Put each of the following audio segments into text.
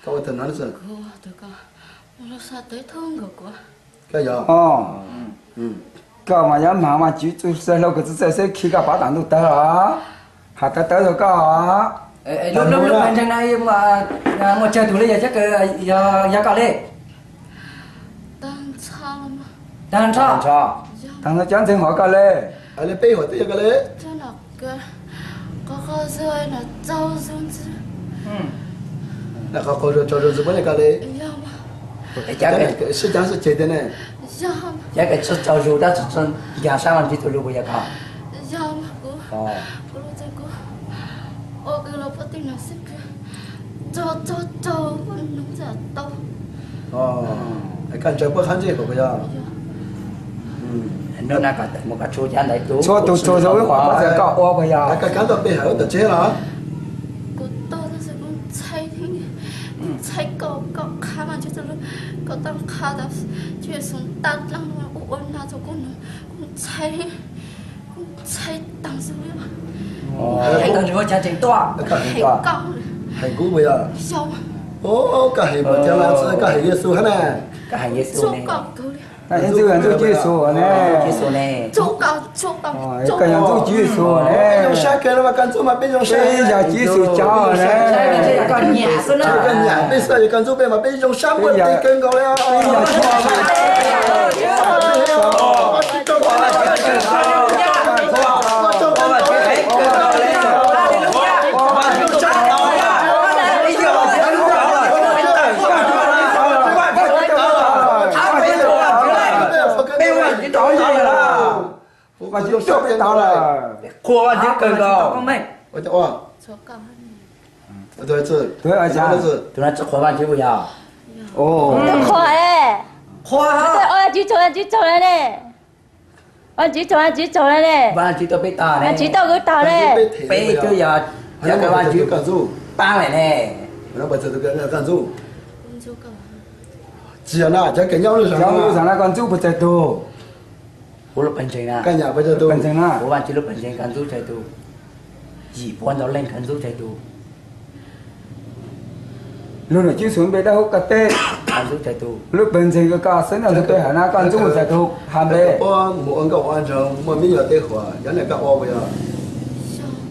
Koj ua tau no xwb. Koj yog. Koj mas yuav mag mas tsis txawj hlau kws txawj txawj xwb khi koj pov tam ntuj tawg os. Has tawv tawv rau koj os. Lub ntseeg no muaj tsawg tus li yog, yog koj li? Tag nrho. Tag nrho cov ntseeg hov koj li. Peb hov twb yog koj li. Qhov qaug zog tsaug zog ntxiv puab li koj li. Sib cav sib ceg tiag ne. Yog koj tsaug zog tab sis nkag sab Vaajtswv txuj lug puas yog koj? Koj ntsaws puab qhab ntsej puas yog? Txhua tus tsaug zog ib qho puab txawm koj ua puas yog? Koj kab tau peb hawm ua tom tsev los? Kuv tau tab sis kuv ntshai, kuv ntshai koj, koj qha mas ntshe koj tau qha tas tsis xub tag dlaab ua ua nag rau kuv, kuv ntshai, kuv ntshai taag xwb. Heev kub puas yog? Koj heev puas tiag, koj heev Yexus hab na? Koj heev Yexus ne. Ntxub, ntxub Tswv Yexus ne. Koj yog ntxub Tswv Yexus ne. Zoo sab kawg los mas koj ntxub mas peb zoo sab. Peb yog Tswv Yexus cov ne. Koj nyiam peb xwb, yog koj ntxub peb mas peb zoo sab muaj tes kawg nkaus li. Vaajtswv tuaj peb tau lawm. Qhuas Vaajtswv kawg nkaus. Tus no tsi qhuas Vaajtswv puas yog? Qhuas, Vaajtswv tsaug, Vaajtswv tsaug ne. Vaajtswv tsaug, Vaajtswv tsaug ne. Vaajtswv tuaj peb tau ne. Vaajtswv tuaj kuv tau ne. Peb twb yog cov kws Vaajtswv paab lawm ne. Tsis yog na, cov kws nyob lub zog no koj ntxub puas tsawg tug? Kuv lub pawg ntseeg na, kuv Vaajtswv lub pawg ntseeg koj ntxub tsawg tug? Yim puas ntau leej koj ntxub tsawg tug? Lug nua Tswv Yexus npe dawb huv koj teb, koj ntxub tsawg tug? Lub pawg ntseeg kws koj xeeb nraj ntug peb hawm na koj ntxub tsawg tug? Has npe. Puab mus ua nkauj ua nraug muaj miv nyuas tej huam, yog nej koj ua puas yog?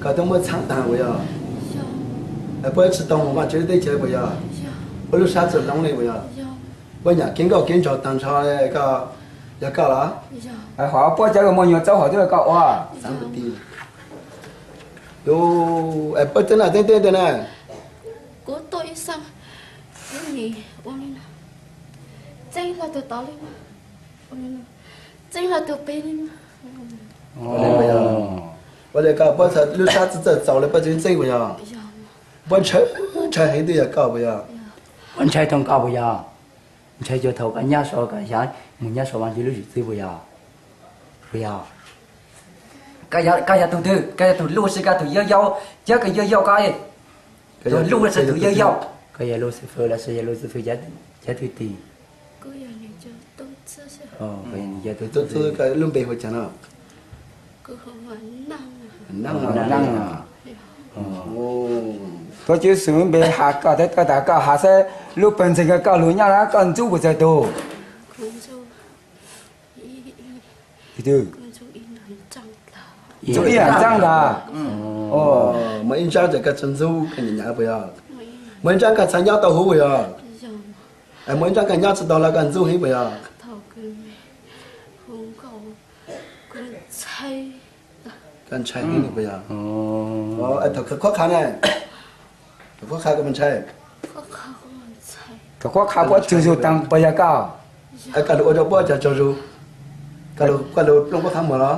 Koj twb muab txhaab taag puas yog? Puab tsi tau mus Vaajtswv teb chaws puas yog? Puab lub sab tsi loob li puas yog? Puab nyam kev nkauj kev nraug taag nrho, yog koj los? Hov puab cov kws muaj nyuas txaub hom twb yog koj ua? Puab teb na, teb teb tiag na. Kuv tuaj ib xeeb, kuv nim ua li no, txeeb hlo tug tod li, txeeb hlo tug pem li. Ua li koj puab lub sab tsi txawj txaus li puab tsi txeeb puas yog? Puab ntshai, ntshai heev twb yog koj puas yog? Puab ntshai thaum koj puas yog? Ntshai cuag thaum koj nyab so koj xyaav mus nyab so Vaajtswv lub zwm txwb puas yog? Puas yog? Koj yog tug twg? Koj yog tug luj los sis koj tug yawg yau? Cov kws yawg yau koj, tug luj los sis tug yawg yau? Koj yog Lucifer los sis yog Lucifer cov thwj tim? Tub txwb, lub npe hu caag no? Naaj, Tswv Yexus npe has koj teb tas koj has xwb, lub pawg ntseeg kws koj lug nyob na koj ntxub puas tsawg tug? Ntxub ib nrab ntsaab ntag. Muaj ib nrab ces koj tsi ntxub, koj nyam nyam puas yog? Muaj ib nrab koj txhad nyob tau huv puas yog? Muaj ib nrab koj nyob tsi tau los koj ntxub heev puas yog? Koj ntshai heev puas yog? Thaum koj qhuab qha na, thaum qhuab qha koj puas ntshai? Thaum qhuab qha puab tsaug zug taag puas yog koj? Koj lug ua rau puab cov tsaug zug, koj lug plooj puab qhov muag los?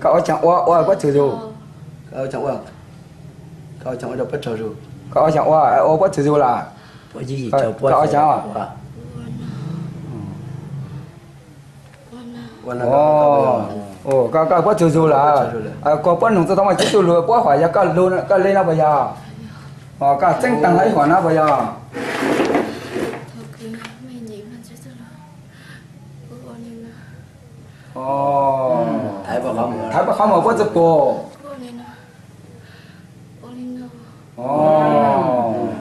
Koj ua caag ua ua puab tsaug zug? Koj ua caag ua, koj ua caag ua rau puab tsaug zug? Koj ua caag ua ua puab tsaug zug los? Koj ua caag ua? Koj, koj puab tsaug zug lawm. Koj puab noog txog tau mas tsis tuaj lug puab hom yog koj lug koj le no puas yog? Koj txeeb taag lawm ib hom no puas yog? Thaiv puab qhov muag puab tsi pum.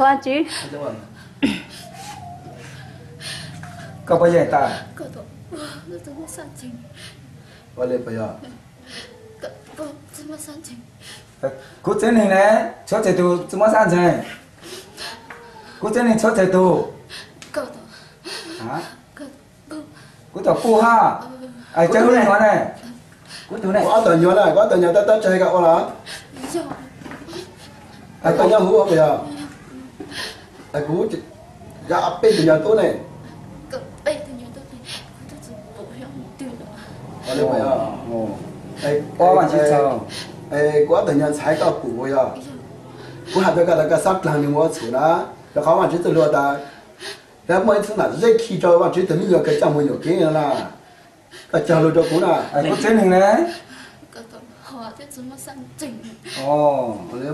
qhuab ntsis. Koj puas yeej tas? Ua li puas yog? Kuv txiv neej ne, tshuav tsawg tus tsis muaj sab ntseeg? Kuv txiv neej tshuav tsawg tus? Kuv tau puj hab. Es cov hu nyuam ne? Kuv ob tug nyuam na, kuv ob tug nyuam tab tab tsis hais koj ua los? Koj nyob huv puas yog? Kuv peb tug nyuam tub ne. Kuv ob tug nyuam ntxhais koj pum puas yog? Kuv hais rau koj tas koj xob dlaag nws ua txhum na, rau qhov Vaajtswv txuj lug tas, yog muaj ib tug nam zeb khi rau Vaajtswv tug me nyuam kws coj moog nyuam kev no na. Koj cog lug rau kuv na. Kuv txiv neej ne?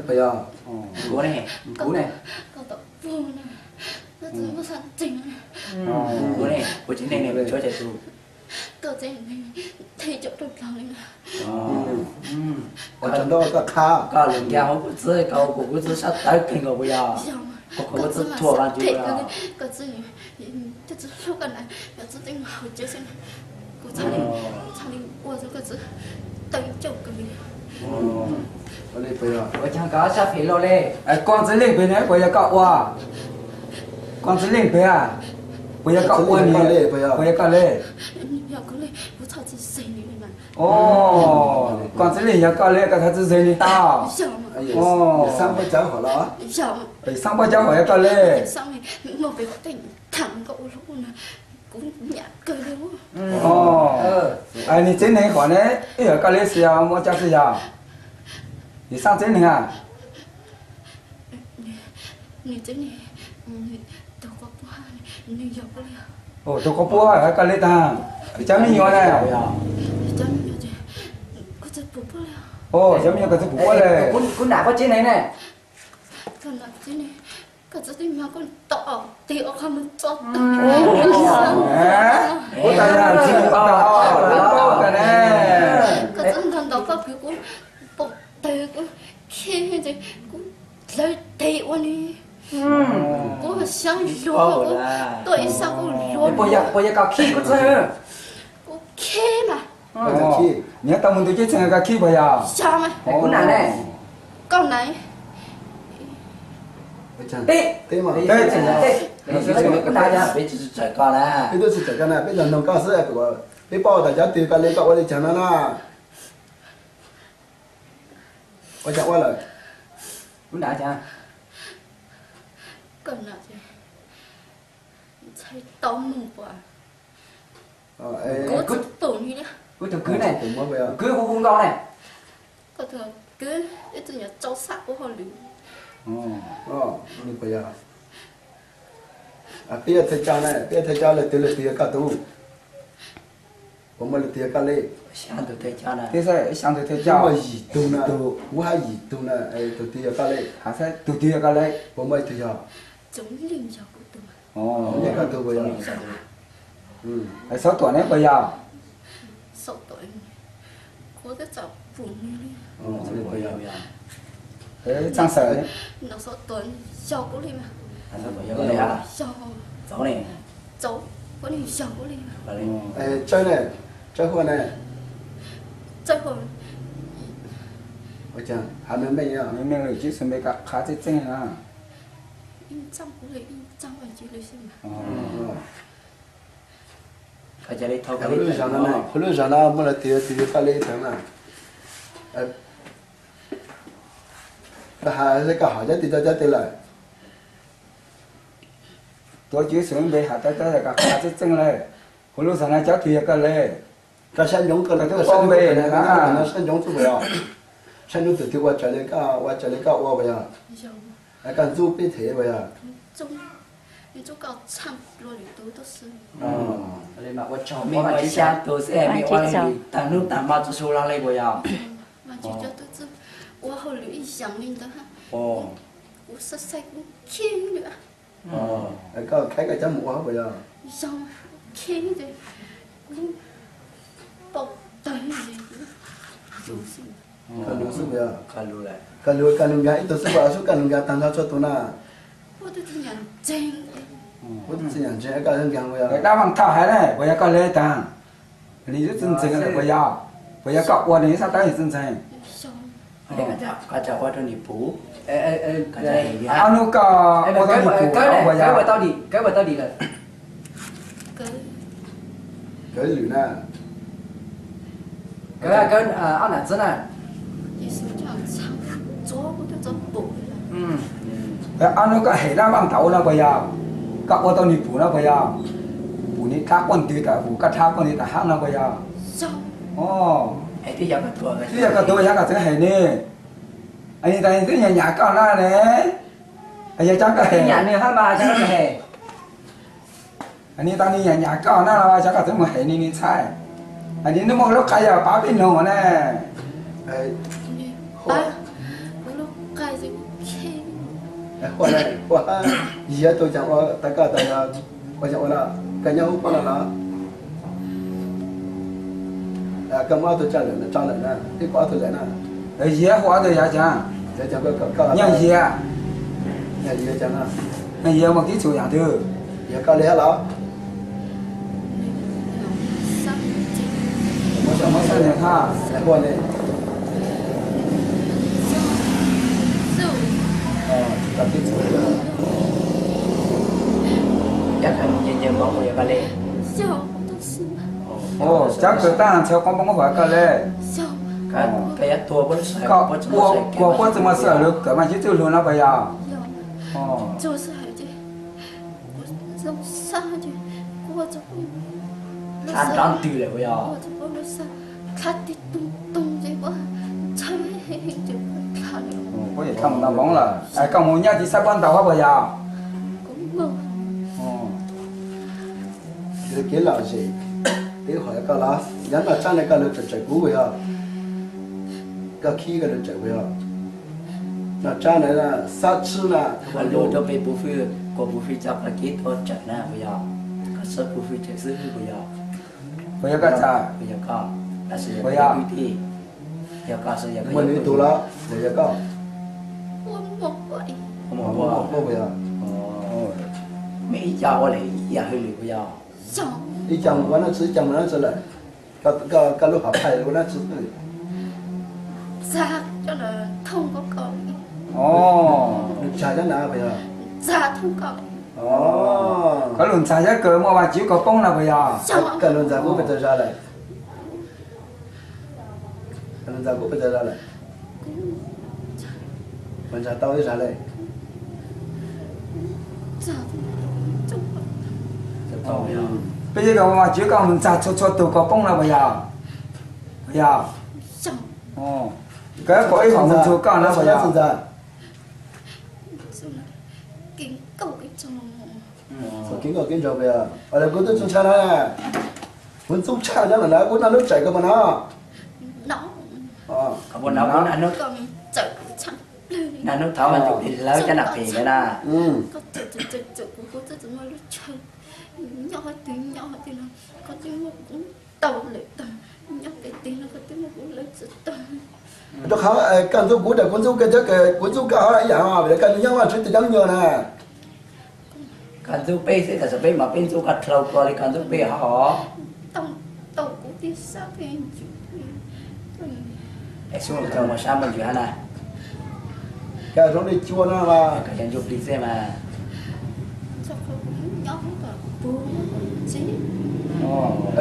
Puas yog? Kuv txiv neej ne, tshuav tsawg tus? Koj lug nkag hauv kuv txiv, koj ua kuv txiv sab tawv kawg nkaus puas yog? Kuv txiv thuam Vaajtswv. Ua caag koj sab phem luaj li. Koj txiv leej pem ne, puas yog koj ua? Koj txiv leej pem, puas yog koj ua ne? Puas yog koj le? Koj txiv leej yog koj le, koj txhaj tsi zeg nwg tau. Xaab puab cawv hom los? Xaab puab cawv hom yog koj le. Nwg txiv neej hom ne, ib yog koj le xwb yog muaj coj xwb yog? Nwg xaab txiv neej a? Tug quas puj yog koj le taag? Cov me nyuam ne? Cov me nyuam koj tsi pum puab le? Kuv nam koj txiv neej ne? Kuv tas yog txiv neej koj ne? Koj txiv ntog ntog koj kwv kuv pom tawg kuv khib ntse kuv dlawv tes ua ni. Kuv xyaav luag kuv tuaj ib sab kuv luag. Puas yog koj khib kuv txiv? Kuv khib mas. Nws tau mus ntu ceb txheej koj khib puas yog? Kuv nam ne? Koj nam. Peb, peb, peb tsi tsawm koj na, peb tsuas noog koj xwb, peb paub tas cov twg koj le koj ua le caag no na. Ua caag ua lawm? Kuv nam caag? Koj nam ntxhais tau moog puas? Kuv tsis pum li. Kuv tug kwv ne, kwv hu hu nkaus ne. Koj tug kwv ib tug nyuam tsau xab puab hauj lwm. Peb yog thawj coj ne, peb yog thawj coj, leej twg leej twg yog koj tug? Puas muaj leej twg yog koj le? Ib xaab ntug thawj coj, muaj yim tug na, kuv hab yim tug na, tug twg yog koj le? Tug twg yog koj le? Puas muaj ib tug yog? Koj tug puas yog? Xauv Tuam ne puas yog? Txaaj Xawm. Tsawb ne, Tsawb Huaj ne? Ua caag has meej meej, meej meej lawm tsis xav npe koj qha tseeb tseeb na. Lub zog no, lub zog no muaj leej twg twg yog koj le taag na? Koj has li koj hais cov twg cov twg lawm? Tuav Tswv Yexus npe has cov cov koj qha txeeb txeeb lawm. Kuv lub zog no cov twg yog koj le? Koj saib ntsoov koj, koj saib ntsoov xwb puas yog? Saib ntsoov tus twg ua raws li koj ua puas yog? Koj ntxub peb them puas yog? Tag hnub tag hmo txhua su lo li puas yog? Ua hauj lwm ib yam li ntawd, kuv xav xav kuv khib lwm. Koj khib koj cov mus ua puas yog? Khib ces kuv pom tawg li. Koj lus xwb puas yog? Koj lus, koj lus nkag ib tug xwb puas, sub koj lus nkag tag nrho txhua tus na. Kuv tub txij nkag puas yog? Dab Vaj Thoj hais ne puas yog koj le tag? Nws twb tsis ntseeg lawm puas yog? Puas yog koj ua nws sab tab nws tsis ntseeg? Ob hnub koj ua tau nws pum puas yog? Kawg lwm na. Ob hnub koj hem dab Vaj Thoj ua no puas yog? Koj ua tau nws pum no puas yog? Pum nws dhab quaj ntws tam, pum koj dhab quaj ntws tam hab no puas yog? Twb yog koj tus yog koj txeev hem nws. Nws tas nws twb nyam nyam koj na ne. Yog cov koj hem. Nws tas nws nyam nyam koj na los cov koj txeev mus hem nws, nws ntxhais. Nws muaj lub qa yog pav peb noog ne. Yog tus caag ua tas koj tas, ua caag ua no, koj nyob hub puab no los? Koj muab ob tug tso lawm, tso lawm na, peb pom ob tug lawm na. Yog hu ob tug yog caag? Yog yog, yog yog caag no? Yog yog muaj kib txug yaam twg? Yog koj li hab los? Muab xab, muab xab ne hab, ua ne. Cov kws taab ntxhw qoob poob huv koj le. Koj ua kuas puab tsi muaj sij hawm lug kawm Vaajtswv txuj lug no puas yog? Puab yuav tau mus ntaus hmoov lawm, koj mus nyob tim xab puab ntaus hab puas yog? Kev lom zem, peb hais koj los, yog noj tsab ne koj lug tseem tsawm kuv puas yog? Koj khib koj lug tsawm puas yog? Noj tsab na, xab tshwb na, lug rau peb puv hwj, kuas puv hwj tso koj kev tuaj tsawm na puas yog? Koj xab puv hwj tsawm xwb puas yog? Puas yog koj txawm? Puas yog koj? Puas yog? Yog koj xwb yog koj, muaj nws ib tug los puas yog koj? Muaj puab puas yog? Mej ib co ua le ib yam hwj lwm puas yog? Ib co mus ua noj tshwb, ib co mus noj tshwb lawm. Koj lub hom phaj ua noj tshwb xwb. Nws txag cov na puas yog? Koj lug ntxag yog kws muaj Vaajtswv koom poob no puas yog? Koj lug ntxag kuv pes tsawg zag lawm? Koj lug ntxag kuv pes tsawg zag lawm? Puas ntxag tau ib zag le? Peb yeej kws Vaajtswv koj mus ntxag txhua txhua tug koom poob no puas yog? Puas yog? Koj puas ib hom mus ntxug koj no puas yog? Kev nkauj kev nraug puas yog? Kuv tub tsi ntshai na, kuv ntxub tshaj nyob lawm na, kuv noj lub tsawm koj puas nov? Noj hnub thaud mas tus pem lawv cov nam pem na. Rau qhov koj ntxub kuv, kuv ntxub koj, kuv ntxub koj ib yam, vim koj nyob Vaajtswv tug cov me nyuam na. Koj ntxub peb xwb, tam sim peb mas peb ntxub koj dlhau koj li koj ntxub peb hov. Es xub los koj mus sab muaj ntsws hab na. Koj zoo li cua no mas. Koj yog ntsuj plig xwb mas.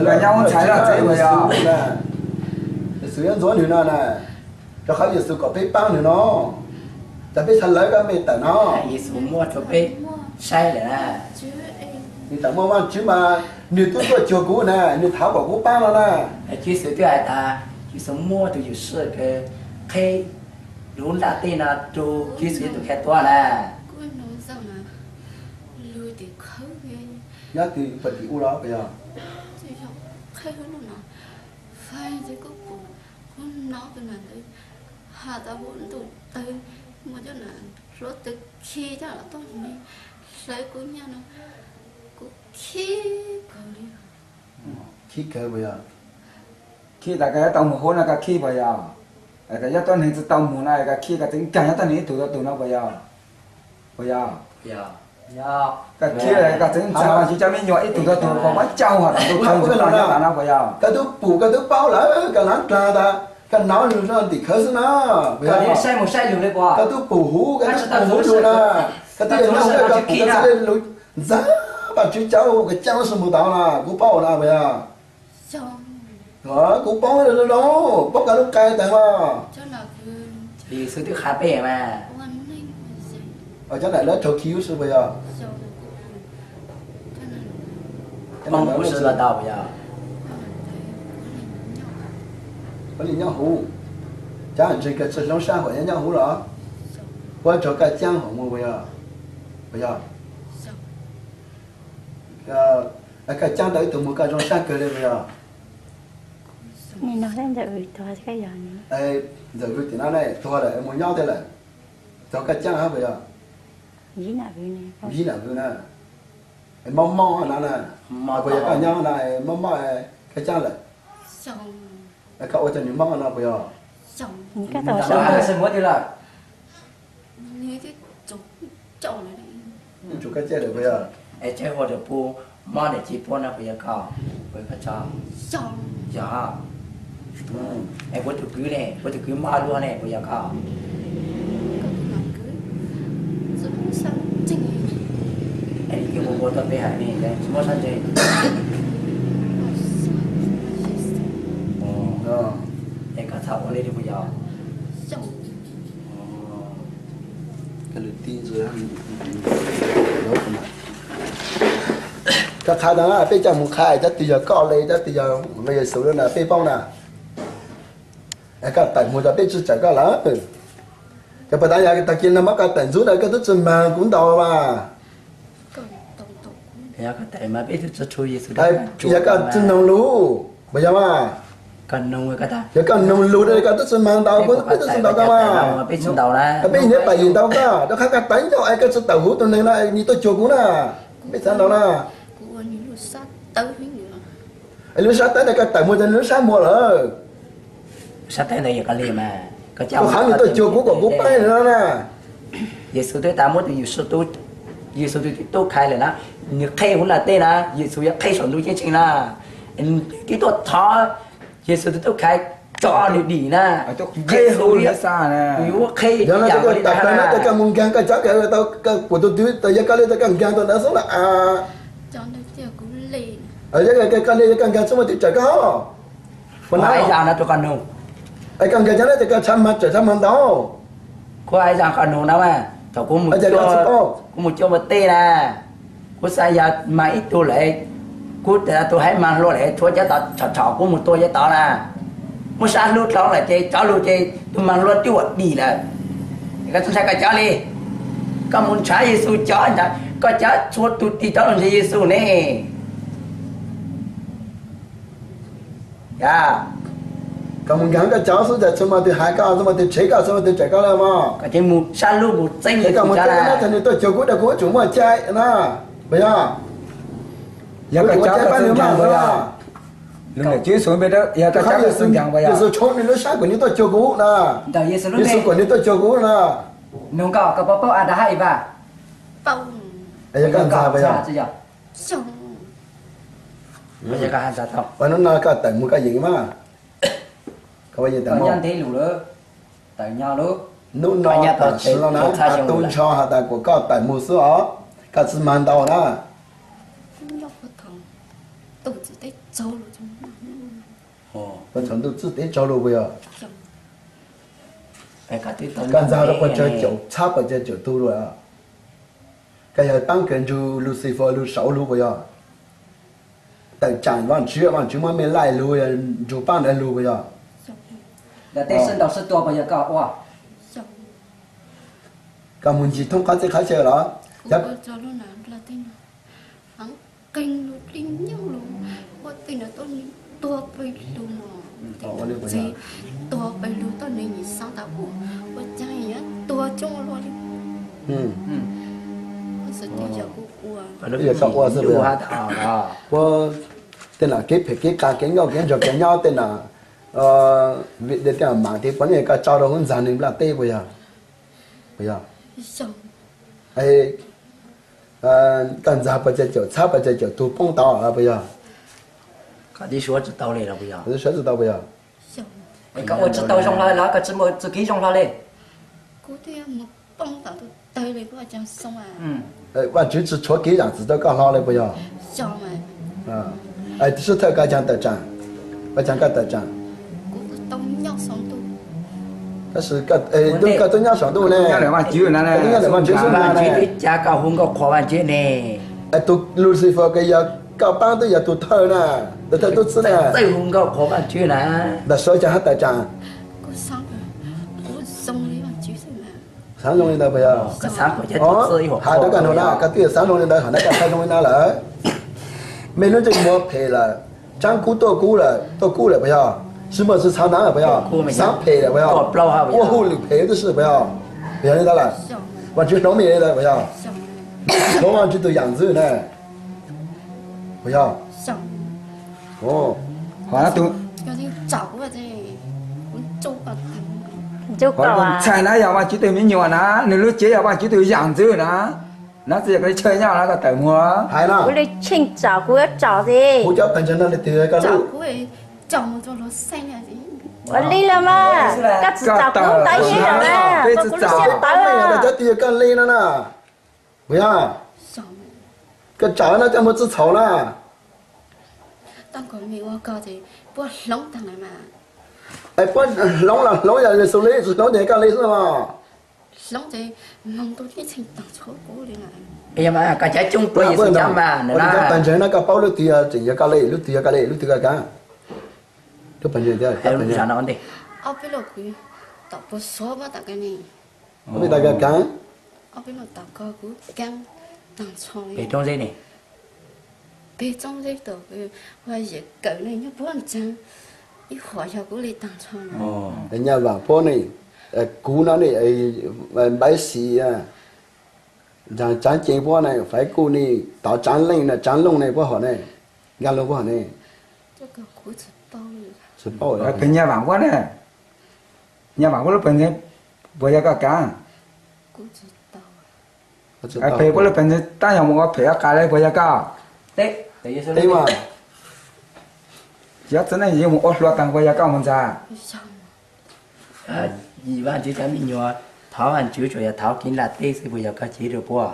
Los nyob ntxhais loj tsev puas yog? Xwm yuav ntxuav nwg no na. Rau qhov Yexus kom peb paub nws no, cas peb xav lawv koj me tawm no. Yexus muaj rau peb saib lawm na. Nws tawm muaj Vajtswv mas, nws twb tuaj cuag kuv na, nws thov kom kuv paub no na. Yexus twb hais tas Yexus muaj tus Yexus kws qheb lub ntiaj teb no rau Yexus tus kheej tuaj na. Nyob twg, puag tim ub los puas yog? Khib kawg puas yog? Khib tas koj yuav tau mus hub no koj khib puas yog? Koj yuav tuab neeg tsi tau mus no koj khib koj txeev nkaag nyob tuab neeg ib tug rau tug no puas yog? Puas yog? Koj khib koj txeev ntxag tsi cov me nyuam ib tug rau tug kom muab coj hov tom ntug kawg tsi tau nyob tas no puas yog? Koj twb pum koj twb paub lawm, koj hnav dlaag tas koj hnov lug no tim khawv xwb na. Koj twb pum huv, koj twb pum huv lug na, koj twb yog nyob huv koj pum koj txhad le lug ntxag Vajtswv cov koj caab lub sij mus tau na, kuv paub na puas yog? Kuv paub lug, paub koj lub qai tas mas. Yexus twb qha peb mas. Cov nam lawv raug khi ub si puas yog? Puab li nyob huv, cov ntseeg kws tsi zoo sab huam nyob huv los? Puab raug koj caab huam mus puas yog? Puas yog? Koj caab tau ib tug mus koj zoo sab kawg li puas yog? Ntxawm Vwj tim no ne tuag lawm mus nyob thiab lawm, raug koj caab hab puas yog? Vwj nam Vwj na, mob mob no na, puas yog koj nyob na, mob mob koj caab lawm, koj ua rau nws mob no puas yog? Tsuas koj caij lawm puas yog? Es tseem ua rau puab mob niam txiv puab no puas yog koj? Puas yog koj tso? Yog. Es puab tug kwv ne, puab tug kwv mob luaj ne puas yog koj? Es nws twb ua ua tau peb haiv ne, tsis muaj sab ntseeg. Es koj txhad ua li puas yog? Koj qha tas peb coj mus qha cov twg yog koj li, cov twg yog Yexus na peb paub na. Koj tawm mus tas peb tsi tsawm koj lawm. Ces puas tas yog tag kis no muab koj tawm ntxub tas koj twb tsi mag kuv ntau mas. Yog koj tsi noog lug, puas yog mas? Yog koj noog lug tas koj twb tsi mag ntau, kuv peb twb tsi ntau koj mas. Peb niam pam yim ntau koj, rau qhov koj tawv ncauj es koj tsi tawm huv tus neeg no es nws tuaj cuag kuv na. Peb txhad ntau na. Es lub sab tawb ntawd koj tawm mus tas nws lub sab muag lawm. Sab tawb ntawd yog koj li mas, koj qhov nws tuaj cuag kuv kom kuv paub no na. Yexus twb tas muab tus Yexus, Yexus tus tub khaiv lawm na, nws qheb huv ntiaj teb na, Yexus yuav qheb saum ntuj ceeb tsheej na. Twb tuaj thov Yexus tus tub khaiv tso nws dim na, qheb huv, nws yuav qheb ib yam li na. Koj mus nkaag koj cov kws tau kuas tus twg tas yog koj li tas koj nkaag tau ntawd xwb na. Yog koj li koj nkaag tsi muaj twg tsawm koj. Kuv hais zaj no rau koj noog. Es koj nkaag cov no ces koj tshav mag tsawm tshav mag ntau. Kuv hais zaj koj noog na, thaum kuv kuv mus cuab ua teb na, kuv xav yog mag ib tug lawm, kuv tus haib mag hluas lawm, tshuav cov tod tshom tshom kuv mus tua cov tod na. Muab sab hlub dlhau lawm ces cov lug ces tus mag hluas twb ua dim lawm. Koj tsi ntshai koj cov li. Koj mus ntshav Yexus cov, koj cov txhua tus tig rov lug ntseeg Yexus ne. Koj mus nkaag koj cov xwb tas tsi muaj twg hais koj, tsi muaj twg tshev koj, tsi muaj twg tsawm koj li mog. Koj mus sab hlub mus txeeb Yexus cov na. Nws tuaj cuag kuv tas kuv yuav tsum muaj cai na, puas yog? Yog koj cov koj tsi nkaag puas yog? Yexus tshoov nws lub sab kom nws tuaj cuag kuv na. Yexus kom nws tuaj cuag kuv na. Noog koj, koj puas paub Adas hab Evas? Yog koj ntxag puas yog? Hnub no koj tawm mus koj yeem mas. Koj yeej tawm mus. Hnub no tam sim no na, tu nrho has tas kuas koj tawm mus xwb os, koj tsi mag ntau na. Puag thaum ntuj txij teb tsaug lug puas yog? Koj ntxag rau pes tsawg caum txhab pes tsawg caum tug lawm. Koj yog paab kws nrug Lucifer lug saud lug puas yog? Tawm tsaam Vaajtswv, Vaajtswv muab mej laij lug, nrug paab ntawd lug puas yog? Koj moog ntsis thoob qhov txij qhov chaw los? Tuag pes lug, tuag pes lug toj neeg nyim xaav tas ua, ua caag yuav tuag coob ua luaj li. Ua xwb, ua xwb. Puab tej nam kev phem kev qas kev nkauj kev ntsug kev nyob tej nam, vim tej nam maam tes puab yeej koj tso rau huv ntxag neeg nplaj teb puas yog? Puas yog? Koj ntxag pes tsawg caum txhab pes tsawg caum tug poob tau puas yog? Koj tsis suav tsi tau puas yog? Koj ua tsis tau zoo hlo los koj tsis muaj txuj kev zoo hlo li. Vaajtswv tsis tshuav kev zaam txim rau koj hlo li puas yog? Sib thawj koj caag tawm tsaam, koj caag koj tawm tsaam. Tab sis koj tub nyob saum ntuj ne, koj tub nyob ntawm Vaajtswv xwb na. Vaajtswv twb ca koj hu nkauj qhuas Vaajtswv ne. Tus Lucifer kws yog koj paab twb yog tug thawj na, tus thawj tub txib na. Txawj hu nkauj qhuas Vaajtswv na. Ntawm suav caag hab tawm tsaam. Xaav zoo li ntawd puas yog? Has rau koj nug na, koj twb yog xaav zoo li ntawd hov na koj txhaj zoo li ntawd lawm. Mej lub ntsej muag phem lawm, tsaab kub tuaj kub lawm, tuaj kub lawm puas yog? Tsis muaj tsi txhaav naav puas yog? Xaav phem lawm puas yog? Ua hauj lwm phem tib si puas yog? Puas yog li ntawd lawm? Vaajtswv hloov mej li ntawd puas yog? Tsis tshuav Vaajtswv tug yaam ntxwv na. Puas yog? Tus ntxhais na yog Vaajtswv tug me nyuam na, nwg lub cev yog Vaajtswv tug yaam ntxwv na. Nov txi yog koj le chaw nyob na koj tawm muag. Hais no. Kuv le tsheej tsaum kuv yuav tsaum xwb. Kuv cov tag ntseg no le twg koj lub? Ua li los mas, koj tsi tsaum kuv ntawd yeej yog na, peb tsi tsaum. Cov twg yog koj le no na? Puas yog? Koj tsaum no coj moog tsi txhaum na. Puab hloov los hloov, yog Yexus le tsi hloov ces koj le xwb os. Koj cov coob tuaj yog tsi cov mas, tag ntseg no koj paub lub twg yog tseem yog koj le, lub twg yog koj le, lub twg koj kaav. Lub pawg ntseeg, peb lub kaav. Peb txoob zeb tom ua yam kawm ne nyob puab ntseeg, ib huam yog kuv le taag nrho. Nyaj Vaam puab ne, kuv no ne, Npaiv Xis, Tsaav Cees puab ne, Faiv Kuj ne, Tov Tsaav Leej ne, Tsaav Looj ne, puab hom ne, Nkaaj Looj puab hom ne. Tsis paub. Pem Nyaj Vaam puab ne, Nyaj Vaam puab lub pawg ntseeg puas yog koj kaav? Pem puab lub pawg ntseeg tab yog mus ua phem ua qas le puas yog koj? Teb mas, yog txawm ne yog mus ua hluas taag puas yog koj mus ntxag? Vaajtswv cov me nyuam thov Vaajtswv tsuas yog thov kev nplaj teb xwb puas yog koj cev rua puab?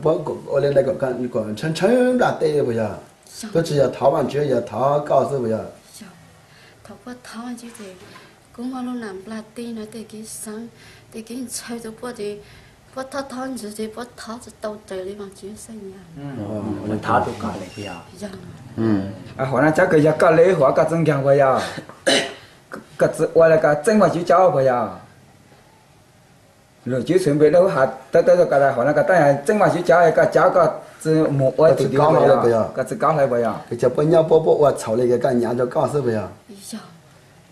Puab ua le ntawd kom ntshaw ntshaw nplaj teb puas yog? Puab tsi yog thov Vaajtswv, yog thov koj xwb puas yog? Thaum puab thov Vaajtswv ces kuv muaj lub nam nplaj teb no tej kev xaav, tej kev ntshaw rua puab ces puab thov thov ntswg ces puab thov tsi tau raws li Vaajtswv xav. Thov rua koj le puas yog? Huam no cov kws yog koj le huam koj tsi nkaag puas yog? Koj tsi ua le koj txeeb Vaajtswv cov puas yog? Lug Tswv Yexus npe lub hab tawb tawb rua koj, huam no koj tab txeeb Vaajtswv cov, koj cov koj tsi mus ua tus twg puas yog? Koj tsi kaub hlawv puas yog? Kws cov puab nyob puab, puab ua txhaum le kws koj nyav rua koj xwb puas yog?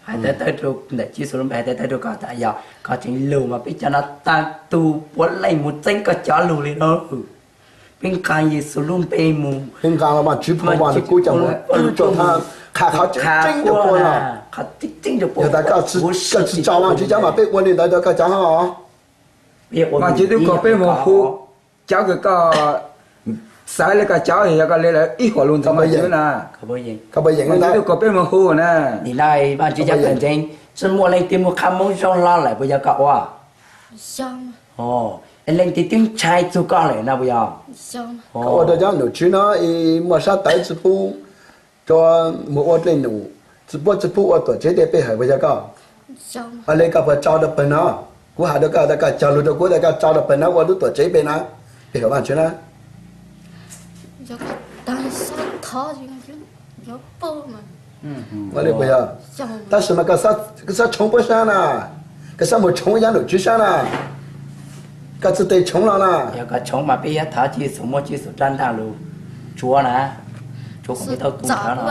Hais tawv tawv rua ntawm Tswv Yexus lub npe, hais tawv tawv rua koj tas yog koj tseem lug mas peb cov no taag tug puav leej mus txeeb koj cov lug li na. Peb nqaa Yexus lub npe mus, peb nqaa Vaajtswv phoo Vaajtswv kub coj mus qha qhov tseeb tseeb rua puab, qhov tseeb tseeb rua puab. Yog tas koj tsi tsaug Vaajtswv cov mas peb ua le ntawd rua koj cov hab. Vaajtswv tub kag peb mus hu cov kws koj xaiv le koj cov, yog koj le lawv ib huam lug ntxuav Vaajtswv na. Vaajtswv tub kag peb mus hu na. Nim no Vaajtswv cov pawg ntseeg tsi muaj leej twg mus qha Moob Zoo hlo lawm puas yog koj ua? Leej twg twb ntshai txug koj lawm no puas yog? Koj ua rua cov nom tswv no muaj sab tawv tsi pub rua mus ua dlej num, tsi pub, tsi pub ua tuam tsev tej peb hawm puas yog koj? Ua li koj puas tso rau pawg no? Kuv hais rau koj tias koj cog lus rau kuv tias koj tso rau pawg no ua lub tuam tsev pem na, pem hauv Vaj Tswv na. Ua li puas yog? Tab sis mas koj xob tshoov puab sab na, koj xob mus tshoov yav nraum tswv sab na, koj txhais tes tshoov los na. Yog koj tshoov mas peb yuav thov Tswv Yexus, muab Tswv Yexus rab ntaj lug tsuav na, tsuav kom peb tau tu ntawd no.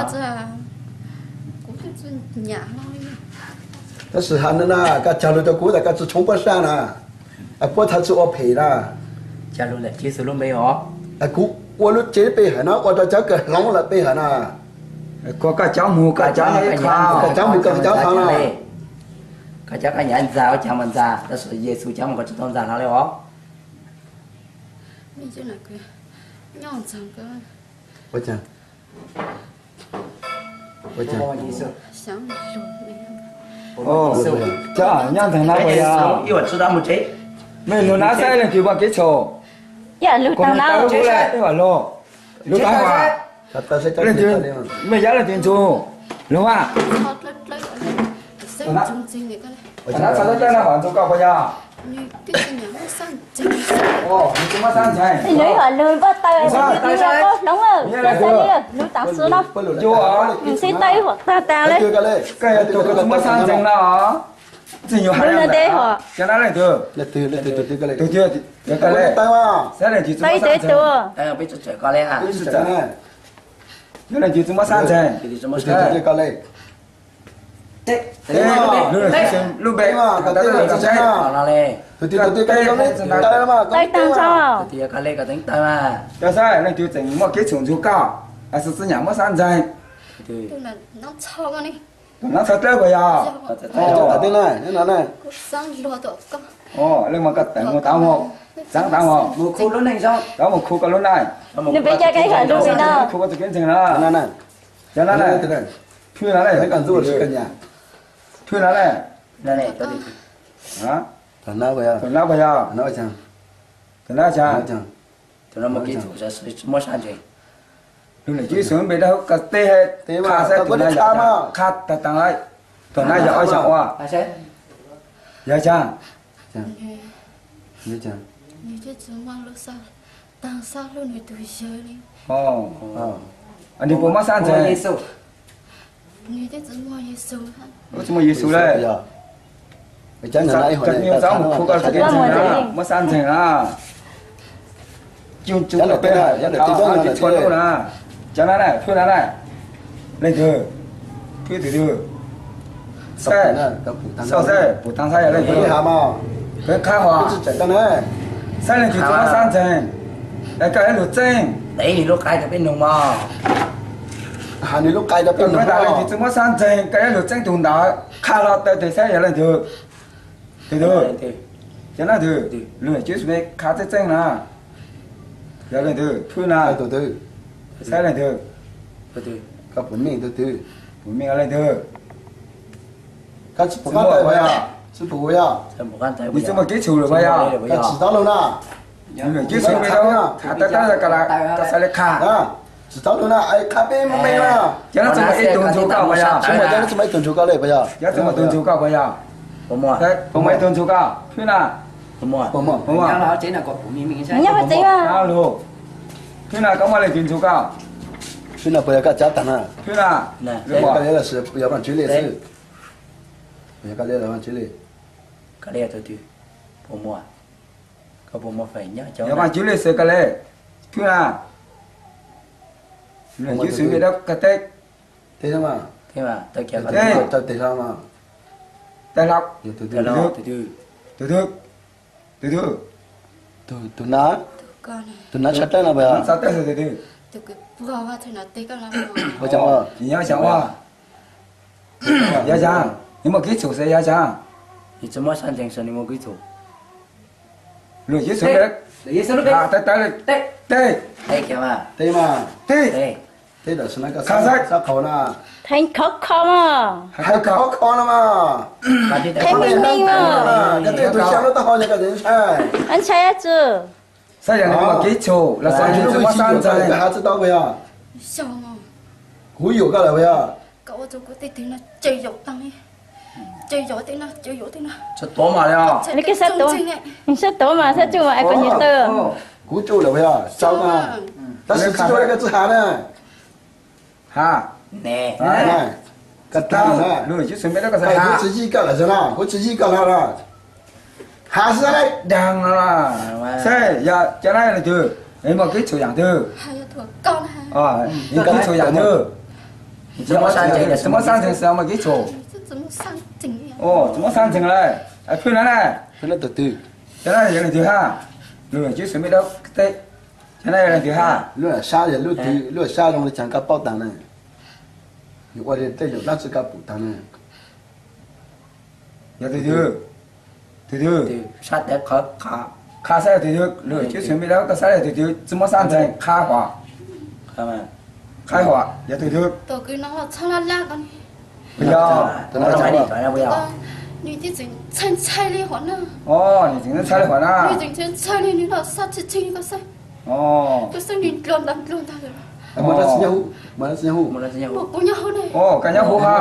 Tab sis hais no na, koj cog lus rau kuv tias koj tsi tshoov puab sab na, puab thov tsi ua phem na. Cog lus ntawm Tswv Yexus lub npe os. Kuv ua lub tsev peb hawm no, ua rau cov kws hloov lawm peb hawm na. Koj cov mus koj cov, koj cov mus koj cov hloov na. Koj cov koj nyav ntxag ua cas mas ntxag, tab sis Yexus cov mas koj tsi tau ntxag hlo li os. Nyob ntawm no puas yog? Mej lug nab saib leej twg muaj kev txhaum. Yog lug tau lub, lug tau, leej twg, mej yog leej twg ntxug, lug mas. Nab txog dawb dawb no hov ntxug koj puas yog? Nws tsis muaj sab ntxeeg. Nws hov lug npaj taw, nws hloov lawm, lug taam sim no. Nws sib taw ib huam tag tas le. Koj yog tus tsis muaj sab ntxeeg no. Txij nyuag hais no ntev hov. Cov nab leej twg? Tus twg? Saib leej twg tsis muaj sab ntxeeg. Yog leej twg tsis muaj sab ntxeeg? Lub npe, taw tag nrho. Yog saib leej twg tseem muaj kev txhaum ntxug koj, xwb txwv nyam muaj sab ntxeeg. Tus nab txog dawb puas yog? Leej mas koj teev mus tav mus, txav tav mus, txav mus khu koj lub neej, khu koj txoj kev ntseeg na. Cov nab na, Thwj na le, Thwj na le, tus nab puas yog? Tus nab tsa, tus nab muaj kev txhaum, tsis muaj sab ntxeeg. Lug ntawm Tswv Yexus npe dawb huv koj teb, qha saib tus nab yog, qha taag taag, tus nab yog ob xyoos ua, yog tsa. Nws puas muaj sab ntxeeg? Tsis muaj Yexus le. Cov nyuag txav mus khu koj txoj kev ntseeg na, muaj sab ntxeeg na. Coj tsis tshua lub na. Cov nab na, Thwj na na, leej twg? Thwj tus twg? Saib, saib, pum taag saib yog leej twg. Kawg qha hov, saib leej twg tsis muaj sab ntxeeg, es koj yuav lug txeeb. Tev nws lub qaib rau peb noog mog. Has nws lub qaib rau peb noog, leej twg tsis muaj sab ntxeeg koj yuav lug txeeb tus ntawd, qha hlo taw tes saib yog leej twg. Tus twg? Cov nab twg? Lug Tswv Yexus qha txeeb txeeb na. Yog leej twg? Thwj na. Saib leej twg? Koj puas meej tus twg? Puas meej leej twg? Koj tsis pum qab taw puas yog? Tsis pum yog? Nws tsis muaj kev txhaum lawm puas yog? Koj tsis tau lug na. Tswv Yexus npe dawb huv, koj xav le qha. Tsis tau lug na, qha peb meej na. Cov nab tsis muaj ib tug ntxug koj puas yog? Tsis muaj, cov nab tsis muaj ib tug ntxug koj le puas yog? Cov tsis muaj ib tug ntxug koj puas yog? Puas muaj ib tug ntxug koj? Thwj na. Puas muaj? Thwj na, koj muaj leej twg ntxug koj? Thwj na, puas yog koj tsav taag na? Thwj na, koj le los sis yog Vaajtswv le xwb? Puas yog koj le los Vaajtswv le? Koj le tus twg? Puas muaj? Koj puas muaj feem nyob cov, yog Vaajtswv le xwb koj le? Thwj na. Lug Tswv Yexus npe dawb huv koj teb. Teb, teb hlo, tus twg? Tus twg? Tus nab, tus nab tshaj dawb no puas yog? Tshaj dawb xwb tus twg? Ua cas, tsis nyob xyov ua. Yog cas? Nws muaj kev txhaum xwb yog cas? Nws tsis muaj sab ntxeeg, nws muaj kev txhaum. Lug Tswv Yexus, teb, teb, teb mas, teb, teb, koj xav qhov na. Theej khov kho mas, hais khov kho no mas, theej meej meej mas, ntshai tsi? Saib yog nws muaj kev txhaum los sis nws tsis muaj sab ntxeeg. Kuv yuam koj lawm puas yog? Koj ua rau kuv tej tug no tsawg yaum taag li. Ces yuav tej no, ces yuav tej no. Sab tuav mas li os. Li koj sab tuav, sab tuav mas sab tsuj mas es koj nyias taw. Kuv tsuj lawm puas yog? Tsaus na. Tab sis tsis tsuj li koj tsis has na. Ha. Koj tag na. Kuv tsis yij koj lawm no, kuv tsis yij koj lawm no. Has xwb na. Dag no. Saib yog cov no yog leej twg, muaj kev txhaum yam twg? Kev txhaum yam twg? Tsis muaj sab ntseeg xwb, muaj kev txhaum. Tsis muaj sab ntseeg lawm. Phwj no na. Cov no yog leej twg ha? Lub Tswv Xwm Mej Dawb teb. Cov no yog leej twg ha? Lub sab yog lub twg, lub sab zoo li cas koj paub tag na. Yus ua li tej zaum dab tsi koj pum tag na. Yog tus twg? Tus twg? Sab tawv qhov qha. Qha xab yog tus twg? Lub Tswv Xwm Mej Dawb koj xab yog tus twg? Tsis muaj sab ntseeg, qha huam. Qha huam yog tus twg? Yog. Nws tseem ntshai ntshai li hov na. Nws tseem ntshai li hov na. Nws tseem ntshai ntshai li, nws los sab tsis tshee li koj saib. Koj saib nws dlua ntag dlua ntag. Kuv nyob hauv ne. Koj nyob hauv ha.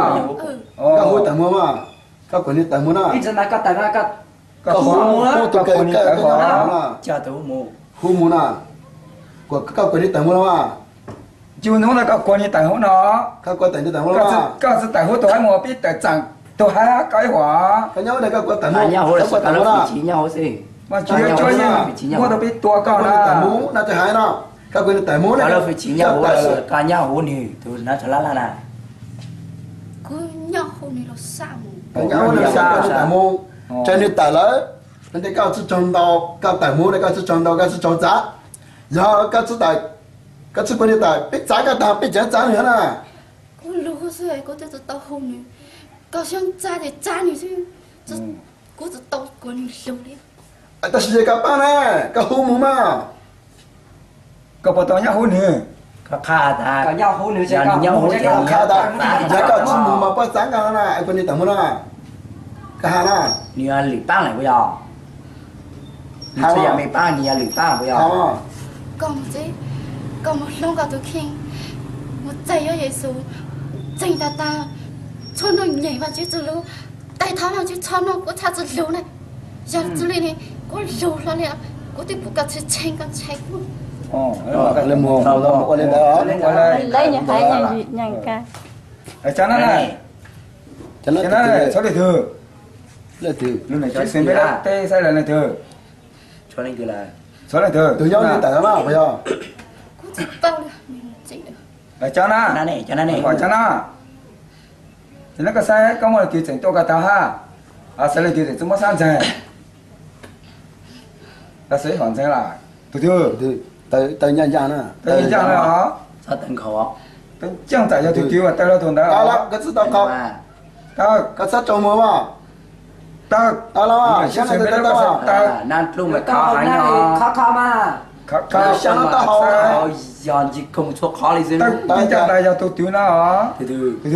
Koj hu tawm mus mas. Koj kuas nws tawm mus na. Koj hu mus na. Hu mus na. Koj kuas nws tawm mus no mas. Tsis hnub no koj kuas nws tawm hauv no. Koj kuas tawm nws tawm hauv no. Koj tsis tawm hauv tus haib mus, peb tawm txeem tus haib koj ib huam. Koj nyob hauv no koj kuas tawm mus, koj kuas tawm mus na. Mas tsis yuav cuab yeej muab rau peb tua koj na. Koj kuas nws tawm mus na, koj hais no. Koj kuas nws tawm mus na. Koj nyob hauv nws tus hnav tsho laj laj na. Koj nyob hauv nws los sab mus. Koj nyob hauv nws los sab mus. Tsam nws tawm lawm, nws tias koj tsis tsaug ntau, koj tawm mus na koj tsis tsaug ntau, koj tsis tsaug txav. Yog koj tsis tawm, koj tsis kuas nws tawm, peb txav koj tag peb tseem txav nws na. Kuv lug xwb kuv twb tsis tau hu nws, koj xyeej txav ces txav nws xwb, kuv tsis tau kuas nws lug li. Tab sis yog koj paub na, koj hu mus mas. Koj puas tau nyob hauv nws? Koj qha tas, yog nws nyob hauv ces qha tas, yog koj tsis mus mas puas txav koj na, kuas nws tawm mus na. Koj has na. Nws yog lwm paab lawm puas yog? Nws tsis yog me paab, nws yog lwm paab puas yog? Koj mus tsev, koj mus hloov koj tus kheej, mus txais yuav Yexus, txeeg tag tag, txhua nuj nyeem Vaajtswv txuj lug, tais thov Vaajtswv txhua nuj kuv txhaj tsi lug na. Yog tsi li ne, kuv lug hlo li, kuv twb pum koj tshee tshee koj ntshai kuv. Cov no txhob leej twg, lub nws tshwj xeeb peb dab teb saib lawv leej twg. Txhob leej twg, tus nyob li tawm no na puas yog? Cov na, cov na, ces neb koj saib koj muaj leej twg tseem tuaj koj tag hab? Xav leej twg tseem tsi muab sab ntseeg? Koj xav ib hom ntseeg lawm. Tus twg? Tawv ncaj ncaj na. Tawv ncaj ncaj na os. Tawv ncaj ncaj yog tus twg uas tawv lug thaum ntawd? Koj txhob tau qhov, koj txhob tsaug mus mas. Tawv, tawv los, tawv, tawv, tawv, kho kho mas. Kho kho, xya no tau hau, yog ntsis koog txhua qhov li xwb. Tawv ncaj ncaj yog tus twg na os? Tus twg? Tus twg?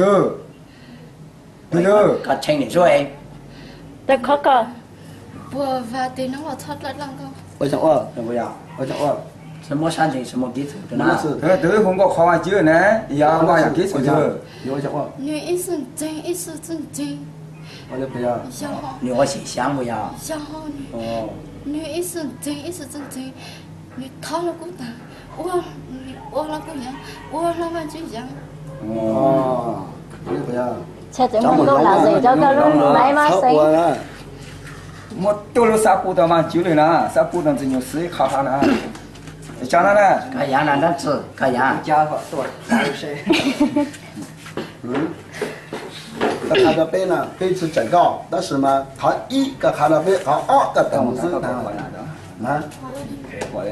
Tawv kho kho. Puas vas tes no los txhob dlawb dlawb nkauj. Ua tseem ua, ua tseem ua. Tsis muaj sab ntseeg, tsis muaj kev txhaum na. Tus hu nkauj qhov Vaajtswv ne, yog muaj yam kev txhaum twg? Nws ib txwm ntseeg ib txwm txwj ntseeg. Nws ua xyem xyav puas yog? Yog, nws ib txwm ntseeg ib txwm txwj ntseeg. Nws thov los kuj tag, ua, ua los kuj yeej, ua hlo Vaajtswv yeej. Txhaj tseem muaj nkauj lam zem rau koj lub maiv mab xeeb. Muab tuaj lub xab pub tau Vaajtswv lwm na, xab pub tau Ntxwg Nyug xwb qhov qhov na. Tso no na. Koj yav na dab tsi, koj yav. Koj qha rau peb no, peb tsis tseem koj, tab sis mas qhov ib koj qha rau peb, qhov ob koj tawm mus xwb. Ua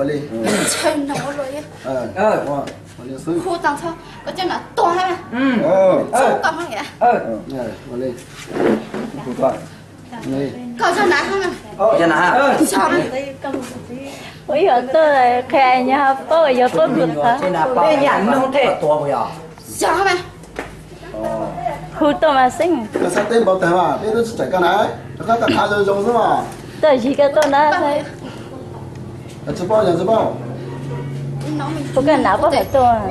li. Hu tag nrho, koj coj nam tua hab. Koj coj nam hab. Ua ib yam tuaj qhia nyob paub yuav paub hu qhov. Yog mas. Hu tuaj mas xeeb. Koj xav teb npaum tag mas peb twb tsis tseem koj na, rov qab koj qha zoo zoo xwb mas. Tuaj zig koj tuaj na. Tsis paub, yog tsis paub. Hu koj nam puab hawm tuaj.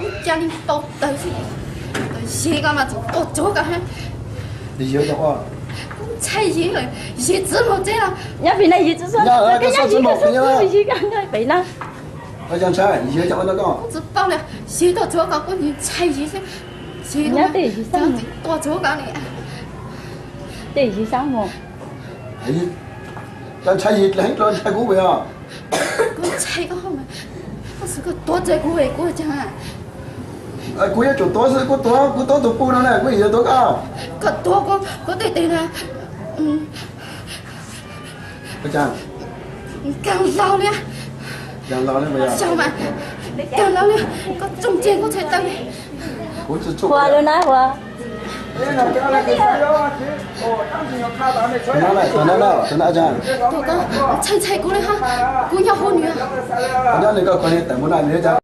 Yig koj mas txhob tuaj tsuav koj. Yig ua cas? Kuv ntshai yig, yig txwv muag tsev los. Nyob pem na, yig txwv, nyob pem na. Kuv tsis paub li, yig tuaj tsuav koj kuv ntshai yig. Yig tuaj tsuav koj li. Tej yig sab mus. Koj ntshai yig heev los ntshai kuv yog? Kuv ntshai koj, koj xav koj tuav txog kuv es kuv ua cas? Kuv yuav tsum tuav xwb, kuv tuav, kuv tuav tus pug no na, kuv yuav tuav koj. Koj tuav kuv, kuv tej tes na. Ua cas? Koj laus li, koj laus li, koj tsoom ceg kuv txhais taw li. Kuv tsis tshua lawm na, Huas. Tus no ntshai ntshai kuv li hos, kuv nyob hauv nws. Nyob li koj koj li tawm mus na, nws cas?